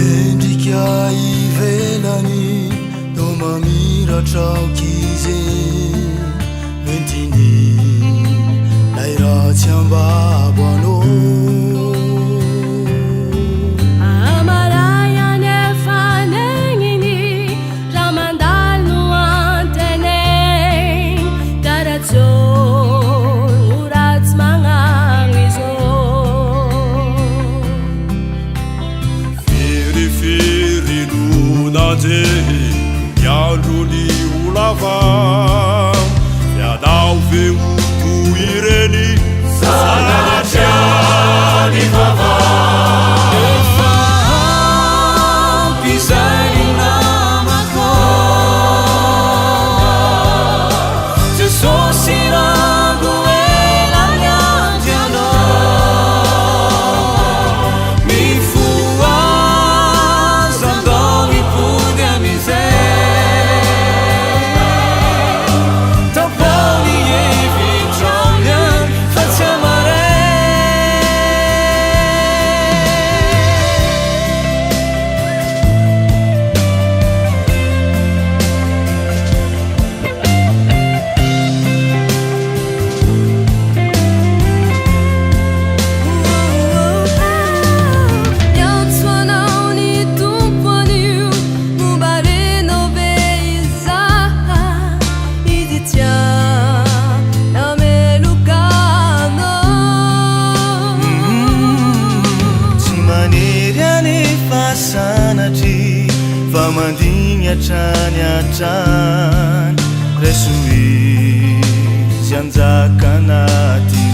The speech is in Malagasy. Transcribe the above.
Endrika ivelany toa mamiratra aoka izy Nentiny lay ratsy ambabo anao. Amaray anefa negniny raha mandalo no antenainy Karaha-jôro ratsy magnano izao. Firifiry no nanjehy ny andro ny ho lava. Ianao ve ho toy ireny? Sanatria ny vava. Efa ampy izay ny namako. Jesosy rango ela niandry anao. Mifohaza andao mipody amizay. Tampao ny hevitrao ihany fa tsy amaray. Miantso anao ny Tompo anio, momba renao ve izaho? Izy tia nameloka anao. Tsy manery anefa sanatria fa mandigny hatrany hatrany. Raiso izy hanjaka anaty.